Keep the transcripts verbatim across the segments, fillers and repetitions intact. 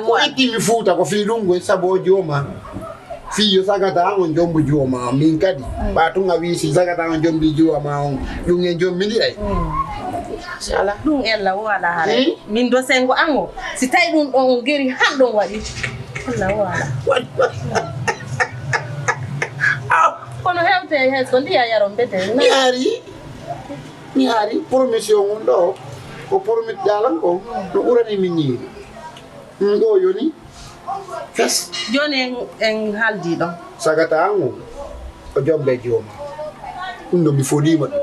Ko itti mi Fuuta ko fii ɗum, ko sabu o jooma. Fii yo sagata on jombo jooma, min kadi. Ɓa tun a wii si sagata on jombi jooma on, ɗum en jommindiray. Sala. Ɗum ella o alaa hara. Hmm? Min do sengo ango. Si tawi ɗum ɗon o geri han ɗon waɗi. Ella o alaa. Kono hewte hes ko ndiya yaron bete. Mi ari. Mi ari promission on ɗo. Ko promit dalan ko. No ɓurani min ñiiri. Ɗum ɗo yoni. Fes. Jooni en, en haaldi ɗon. Sagata an o, o jombe jooma. Ɗum ɗo mi fodiima ɗum.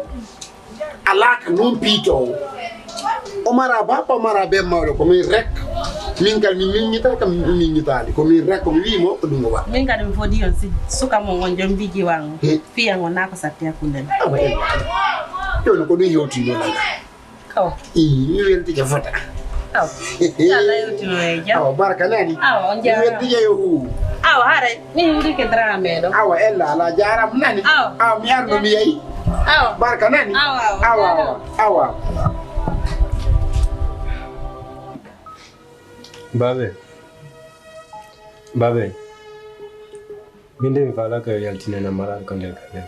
Alaa ka noon piitoowo. O mara baaba, o mara bee mawɗo, ko min rek. Min kadi min miññitaa ka min miññitaali. Ko min rek, ko mi wi'i mo, ko ɗum o waɗa. Min kadi mi fodi on si suka mon on jom biji wan. He. Fiyan on naa ko satti hakkunde men. Awa, e. Jooni ko ɗum hewtindoo nanga. Awa. Ii, mi weltike fota. Awa. Yo Allah yewtino e jam. Awa, barka nani. Awa, on jaaraama. Mi weltike yo hu. Awa, haray, mi hurike Dramé ɗo. Awa, ella ala jaaram nani. Awa. Awa, mi arno mi yayi. Awa. Barka nani. Awa, awa. Awa, awa, awa. Babe. Babe. Min de mi faalaka yo yaltinen am maraɗo ka nder galle.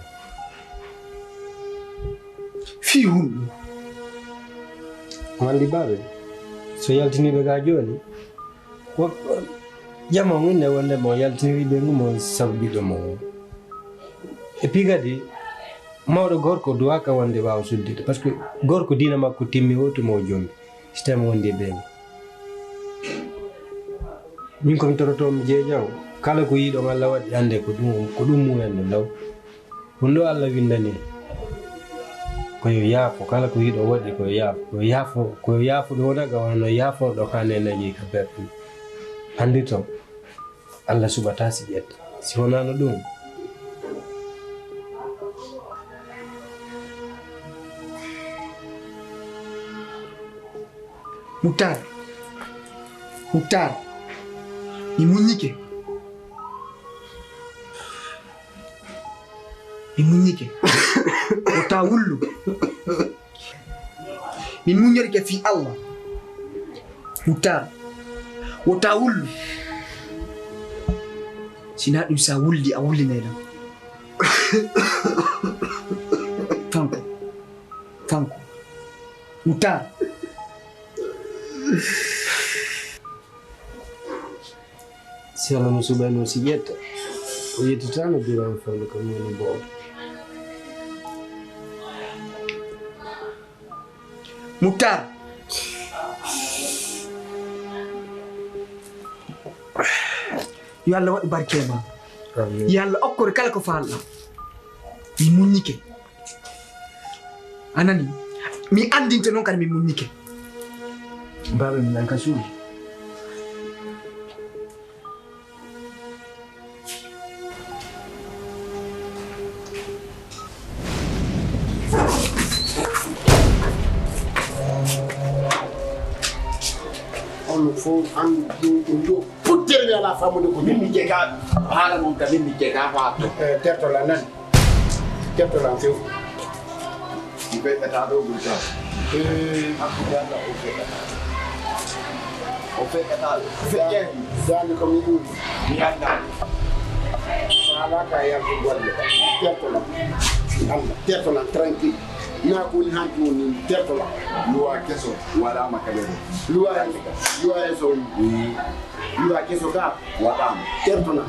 Fii honɗum? Ko anndi baabe, so yaltiniiɓe ga jooni, wo-, jama on inne wonde mo yaltiniri ɓe ngu mo sabu ɓiɗɗo mo o. Et puis kadi, mawɗo gorko duwaaka wonde waawa suddiɗo, parce que gorko diina makko timmi, wowtu mo o jombi. Système wondi e ɓeen. Min ko mi toroto mi jeejaw. Kala ko yiɗon Allah waɗi, annde ko ɗum, ko ɗum mumen ɗum law. Ɗum ɗo Allah winndani. Ko yo yaafo. Kala ko yiɗo waɗi ko yo yaafo. Ko yo yaafo, ko yo yaafo ɗo wona ga wona no yaaforɗo ka nenaji ka berɗum. Anndi to. Allah suɓataa si ƴetta. Si wonaano ɗum. Muktar. Muktar. Mi muññike. Mi muññike. Wota wullu. Mi muññorike fii Allah. Wota, wota wullu. Sinaa ɗum, sa wulli, a wullinay lan. Fanko, fanko. Wota. Si Allah no suɓayno si ƴetta, o yettitaano Birama Fallu kam woni mbo. Muktar. Yo Allah waɗu barke ma. Amin. Yo Allah okkore kala ko faalɗa. Mi muññike. A nani? Mi anndinte noon kadi mi muññike. Baaba, mi nanka suudu. On fof an ɗum ɗum ɗo. Futtere mi alaa famude ko min mi jegaa. Haala mon ka min mi jegaa faa to. Eh, tertola nan. Tertola few. Mi feƴƴataa ɗo ɓuri tan. Eh. Hakkunde Allah o feƴƴataa. O feƴƴataa. Feƴƴaani. Daande ko mi ɗum. Mi anndaa. Haala ka yaltu golle. Tertola. Allah. Tertola tranquille. Naa ko woni hanki woni tertola. Luwa keso waɗaama ka ɓe ɗo. Luwa, luwa eso. Wi. Luwa keso ka waɗaama. Tertola.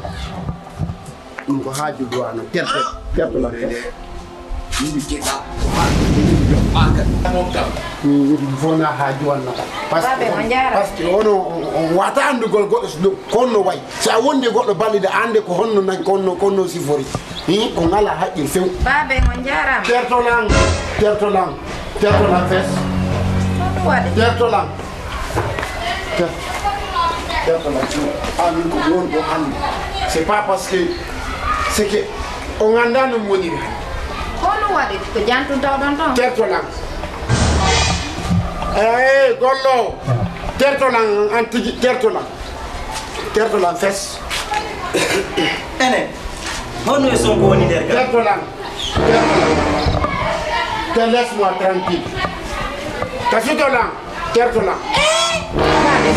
Ɗum ko haaju duwaano. Terto, tertola. Yimɓe keɓa. Ɓaaka. Ɗum kam. Ɗum fof na haaju wannata. Parce que, Baabe, on jaara. Parce que ono, on, on wata anndugol goɗɗo so ɗum, ko honno wayi. Si a wondi e goɗɗo balliɗo, annde ko honno nañ, ko honno, ko honno sifori. Hi, ko ngala haqqil few. Baabe, on jaaraama. Tertolan, tertolan, tertolan fes. Ko ɗum waɗi? Tertolan. Ter-, tertolan few. Ah, min ko mi woni ɗo hannde. C'est pas parce que, c'est que on anndaa no mi woniri hannde. Ko ɗum waɗi? Ko jantum tawɗon toon? Tertolan. Eh, gollo. Tertolan, an tigi, tertolan. Tertolan fes. Ene, honno e Sonko woni nder ga? Tertolan. Tertolan. Te laisse-moi tranquille. Ka sutolan. Tertolan.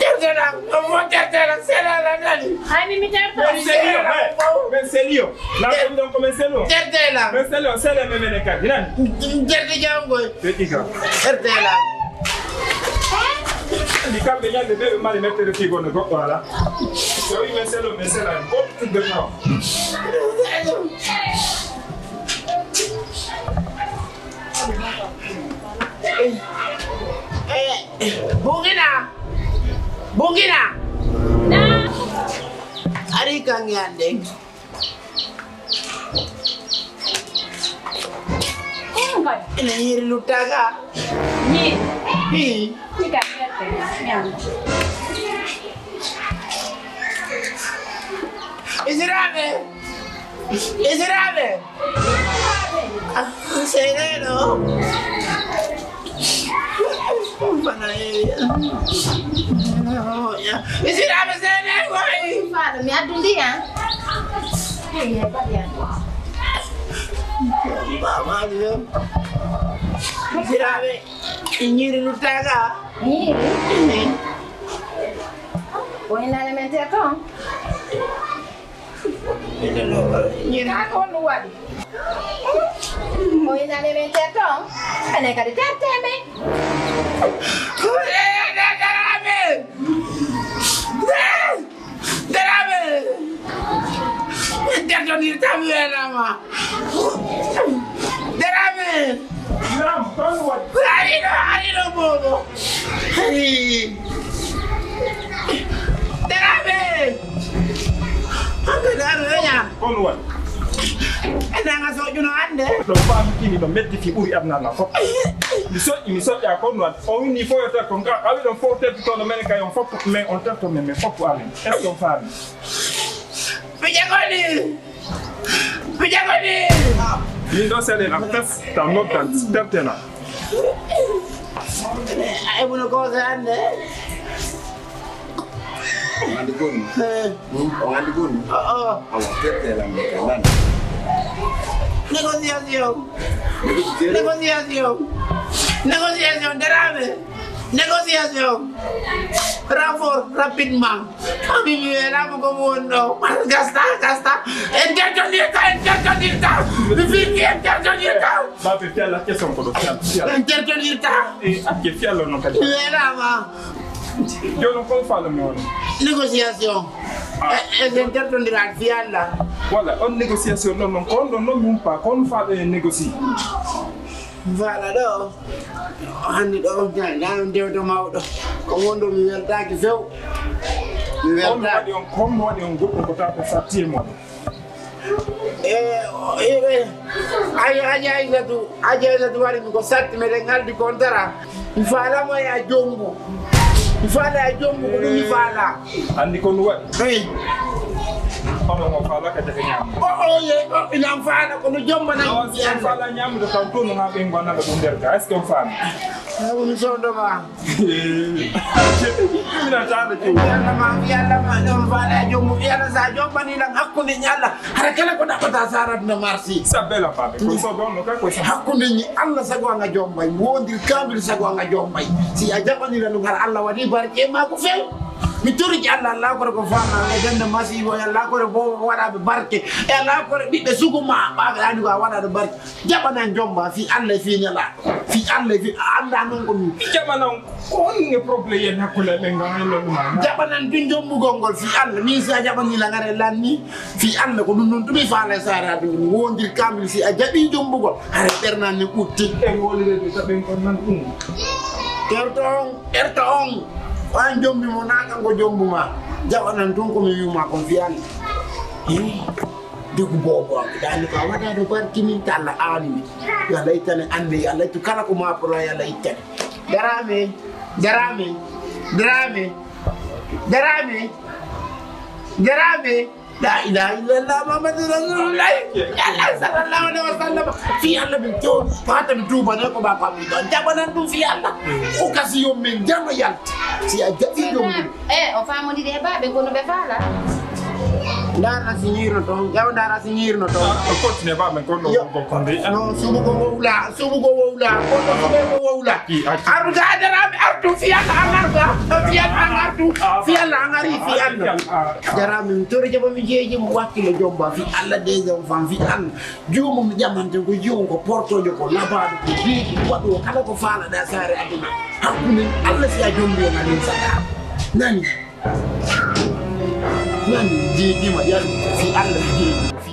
Tertela, mo tertela, sela la nani. Ay, mi, mi terto. Men seli yo, eh, men seli yo. Na ko donc men seli yo. Tertela. Men seli yo, seli men men kan. Inan. Terte jango. Be iga. Tertela. Ndi kamɓe ñande ɓe ɓe mari mettere figo no goɗɗo ala. So wi men selo men sela goɗɗo tudde taw. Bungina. Bungina. Ari kan ñande. Ina ñiiri luttaaka. Ñiiri. Hi. Ika ferte. Ñam. Isiraaɓe. Isiraaɓe. Seedeɗo. Bana yeeya. Isiraaɓe seedeɗo. Faɗo mi addu ndiyam. Hey, hey, baɗi addu. Mama, Isiraaɓe. Ñiiri luttaaka. Ñiiri? Ko hinnaande men te toon? Ñiiri. Kaa ko honɗum waɗi? Ko hinnaande men te toon? Enen kadi tertee men. Daraaɓe! Daraaɓe! Daraaɓe! Daraaɓe! Daraaɓe! Naam, ko honɗum waɗi? Ari ɗo, ari ɗo, boobo. Ari. Daraaɓe! Ko no waɗi? Ene anga soƴƴuno ande. Ɗo faami kini ɗo meddi fi ɓuri aduna na fof. Mi soƴƴi, mi soƴƴa ko no waɗi? O winni fof yo tel ko nga, awi ɗon fof tel ko no menen kay on fof, mais on tel to men, mais fof ko amen. Est-ce que on faami? Mi jagoni. Mi jagoni. Min ɗo selen am pes, tan noon tan tertena. Ay, buno ko se ande. On anndi gonmi? Eh. Hmm? On anndi gonmi? Oh, oh. Awa, tertee lan mi ka nani. Négociation. Négociation. Négociation. Négociation, Dramé. Négociation. Renfort, rapidement. Ami mi weelaama ko mi woni ɗo. Gasta, gasta. Intervenir ka, intervenir ka. Mi fii intervenir ka. Babe, fiyalla keson ko ɗo, fiyalla, fiyalla. Intervenir ka. Eh, acce fiyalla noon kadi. Mi weelaama. Jooni ko faalami on? Négociation. Ah. E, e sen tertondiral fiyalla. Voilà, on négociation ɗon noon, ko on ɗon noon mi humpa, ko on faaɗo e négocier. Voilà ɗo. Hannde ɗo, na, na on dewto mawɗo. Ko won ɗo mi weltaaki few. Mi on weltaaki. Waɗi on, ko on waɗi on goɗɗum ko tawata satti e mon. E, e, e, ay, Aji Aysatu, Aji Aysatu wari mi ko satti meɗen ngaldi kontara. Mi faala mo ya jombu. Mi faala ya jombu ko ɗum mi faala. Anndi ko ɗum waɗi? Eyi. Hono mo faala ka jafe ñaam. O, o, ye, o, ina am faala ko no jomba nan. Awa, si on faala ñaamude taw toon no haa ɓe ngona ɗum nder ka. Est-ce que on faami? Awa, mi sondo ma. Mina taala ke. Yalla ma, yalla ma, ɗum faala jombu. Yalla sa jombani lan hakkunde ñalla. Hara kala ko ɗaɓɓata sa arat no marsi. Sa bela faɓe. Ko so ɗon no ka ko sa. Hakkunde ñi Allah sago anga jombay. Wondir kambil sago anga jombay. Si a jaɓanira ɗum hara Allah waɗi barke ma ko few. Mi toriki Allah, Allah kore ko fama e dende masibo, Allah kore bo waɗaɓe barke. E Allah kore ɓiɓɓe sugu ma, ɓaɓe ani ko a waɗaɗo barke. Jaɓanan jomba fi Allah fi ñala. Fi Allah fi a anda non ko mi. Jaɓanan ko on ne problème yen hakkunde men ngam en lolu ma. Jaɓanan ɗum jombugol ngol fi Allah. Min si a jaɓani la ngare lanni. Fi Allah ko ɗum noon tumi faala e saare aduna mi wondir kamil si a jaɓi jombugol hara ɓernan ne ɓutti. E wolirede saɓen kon nan ɗum. Ɓerto on, ɓerto on, ko an jombi mo na kanko jombu ma. Jaɓanan tun ko mi wi'uma kon fi Allah. Ih, degu bobo am dani ko a waɗa ɗo barki min ta Allah aani mi. Yo Allah ittane ande, yo Allah ittu kala ko ma pora, yo Allah ittane. Darame, darame, darame, darame, darame. La ilaha illallah Muhammadur Rasulullah. Ya Allah sallallahu alaihi wasallam. Fi Allah min to fata min tuba ne ko ba ko mi don. Jabanan dum fi Allah. O kasi yom min jama yalti. Si a jabi yom. Eh, o famodi de babe ko no be fala. Ndara si ñiirno toon, ƴeew ndara si ñiirno toon. Ah, continue ba men ko no. Yo. Ko konde. No, subu ko wowla, subu ko wowla, ko no subu ko wowla. Ki, a. Ardu ga dara mi ardu fi an an ardu, fi an an ardu, fi an an ari fi an. Ah, ah. Dara min tori jaba mi jeeji mo wakkilo jomba fi Allah des enfants fi an. Juumo mi jamante ko jiwon ko portojo ko labado ko biidi wado kala ko fala da sare aduna. Hakkunde Allah si a jombi on alin saka. Nani? Nan jeejima yalla fi Allah jeejima fi.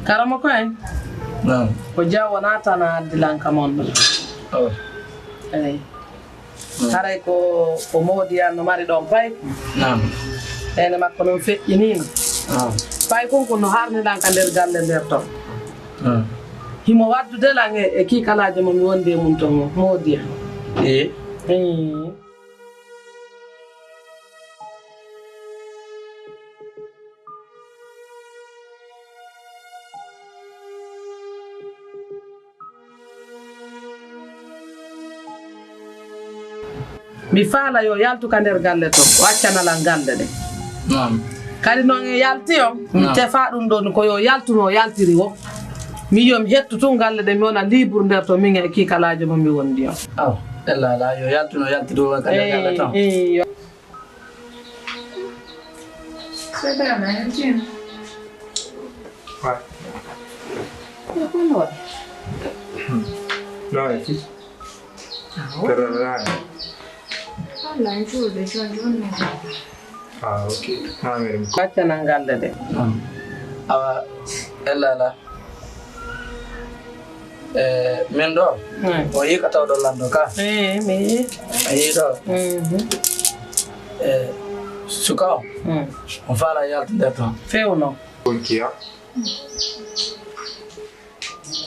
Karamoko en. Naam. Ko Jaw wona tan a addi lan kam on ɗo. Awa. Eyi. Naam. Haray ko, ko Moodi an no mari ɗon pay. Naam. Ene makko noon feƴƴiniino. Naam. Pay kon ko no harni lan ka nder galle nder ton. Naam. Himo waddude lan e, e kiikalaajo mo mi wondi e mum ton o, Moodi an. Eyi. Eyi. Mi faala yo yaltu ka nder galle to, o accana lan galle ɗe. Naam. Kadi noon e yalti o, mi Naam. Tefa ɗum ɗon ko yo yaltu no o yaltiri o. Mi yo mi hettu tun galle ɗe, mi wona libre nder to min e kiikalaajo mo mi wondi on. Aw, ella la, yo yaltu no yaltiri o ka nder galle to. Eey, eey, yo. Sedana, en tin. Ouais. Yo, kono waɗi? Hmm. No, e fii. Ah, oui. Kerere, ah. Wallahi, juulde, jon, jon, no. Ah, ok. Waccanal galle de. Awa, ella ala. E min ɗo, o yii ko tawɗo lanndo ka. Eyi, mi yii. A yii ɗo. E suka o, o faala yaltude toon. Feewno. Bonkiya.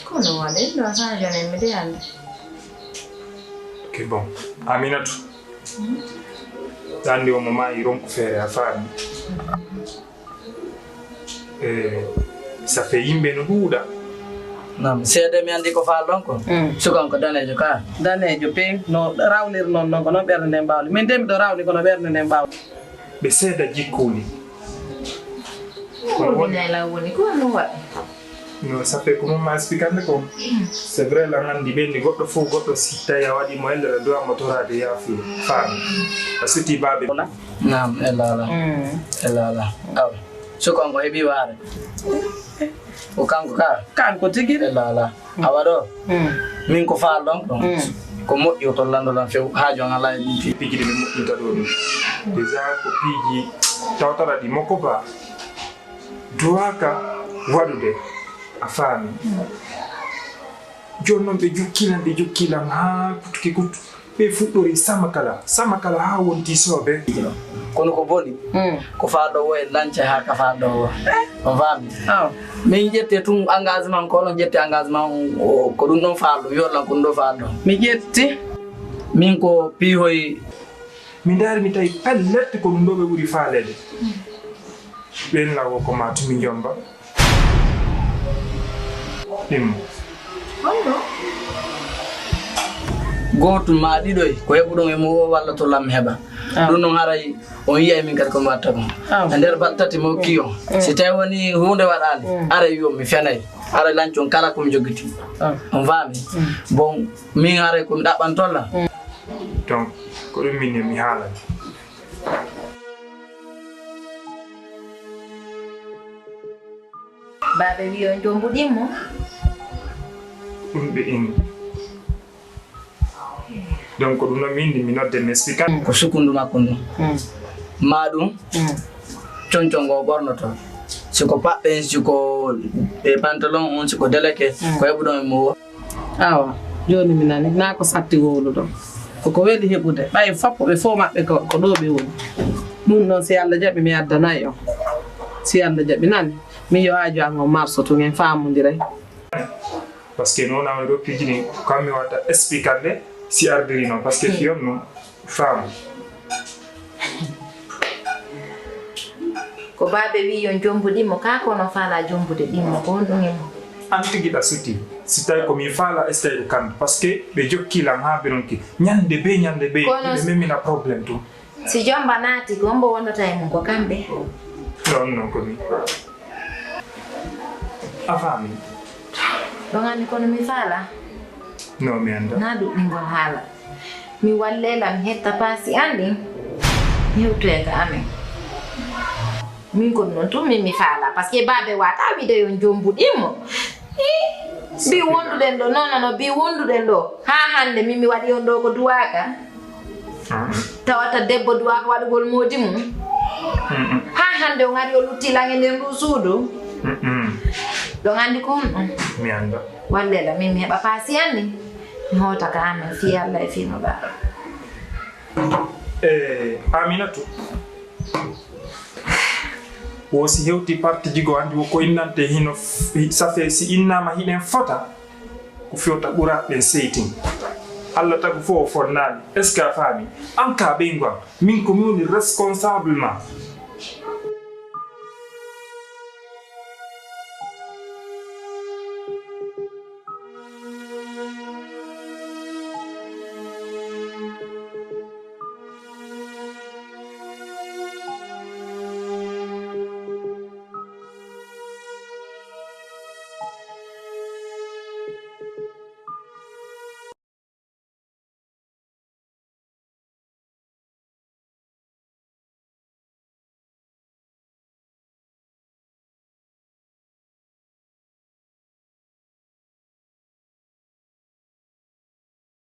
Kono waɗi ɗo changé ne mi de ande. Ok, bon. Aminatu. Ɗan ndi o mo maayi ronku feere a faami. E safe yimɓe no ɗuuɗa. Nam seede mi andi ko faal ɗon ko. Sukan ko daneejo ka. Daneejo peng no rawlir noon noon ko noon ɓernde nden mbawli min de miɗo rawli kono ɓernde nden mbawli. Ɓe seeda jikkuuli. Kono woni Nela woni ko no waɗi. No safe ko mum ma expliquande ko. C'est vrai la ngandi ɓenni goɗɗo fof goɗɗo si tawi a waɗi mo ellere dowa mo toraade yaafuye faami. A suti baabe. Naam ella ala. Ella ala. Aw. Sukan ko heɓi waare. Ko kanko ka. Kanko tigi de. Ella ala. Awa ɗo min ko faalɗon ɗon ko moƴƴi o tollanɗo lan few haaju an alaa e ɗum fi piiji ɗi ɓe moƴƴinta ɗo ɗum déjà ko piiji tawtara ɗi mokko ba duwaka waɗude a faami. Jooni noon ɓe jokkilan ɓe jokkilan haa kuttuki kuttu. Ɓe fuɗɗori sama kala sama kala haa wonti soobe. Kono ko boni ko faalɗo o e lance haa ka faalɗo o. On faami? Min ƴetti tun engagement ko onon ƴetti engagement on ko ɗum ɗon faalɗo yollan ko ɗum ɗo faalɗo. Mi ƴetti. Min ko piihoy. Mi ndaari mi tawi pellet ko ɗum ɗo ɓe ɓuri faaleede. Ɓen lawo ko ma tumi jomba. Ɗimmo. Gootum ma ɗiɗoy ko heɓuɗon e mo o walla to lammi heɓa. Ɗum noon haray on yiyay min kadi ko mi watta kon. E nder balɗe tati mi hokki on. Si tawi woni huunde waɗaali, aray wi'on mi fenay. Aray lancon kala ko mi jogiti. On faami? Bon, min haray ko mi ɗaɓɓantoo lan. Donc, ko ɗum min mi haalani. Baabe wi on jombuɗin mo. Ɗum ɓe inni. Donc ko ɗum ɗo min mi nodde mi explique. Ko sukundu makko ndu. Ma ɗum. Conco ngo ɓornoto. Si ko paɓɓe, si ko e pantalon on, si ko deleke, ko heɓuɗon e mo. Awa, jooni mi nani, naa ko satti wowluɗo. Koko weli heɓude, ɓay foppo ɓe fof maɓɓe ko ɗo ɓe woni. Ɗum ɗon si Allah jaɓi mi addanay on. Si Allah jaɓi nani, mi yo aaju an on marso tun en faamondiray. Parce que noon awa ɗo piiji ɗin, kam mi watta expliquer nde si ardiri noon, parce que fiyon noon. Faamu. Ko baabe wi yon jombu ɗimmo kaa kono faala jombude ɗimmo ko honɗum e mum? An tigi ɗa suti si tawi ko mi faala est-ce que ko kamɓe parce que ɓe jokki lan haa ɓe ronki ñande bee ñande bee ɓe memmina problème tun. Si jomba naati ko hombo wondata e mum ko kamɓe? Ɗon non ko mi. A faami? Ɗon anndi kono mi faala. No mi annda. Na duɗɗingol haala. Mi wallela mi hetta paasi an ɗin. Mi hewtoya ka amen. Min kon non tun min mi faala parce que baabe wata wiide yon jombuɗimo. Bi wonduɗen ɗo non non bi wonduɗen ɗo ha hannde min mi waɗi on ɗo ko duwaka. Tawata debbo duwaka waɗugol moodi mum. Ha hannde on ari o lutti lan e nder ndu suudu. Ɗon anndi ko honɗum? Mi annda. Wallela min mi heɓa paasi an ni. Mi hoota ka amen fii Allah e fii no ɗa. E aminatu wo si hewti partiji go anndi wo ko innante hino safe si innama hiɗen fota ko fewta ɓura ɓen seytin. Allah tagu fof o fonnaali est ce que a faami? An ka ɓeyngu am min ko mi woni responsable ma.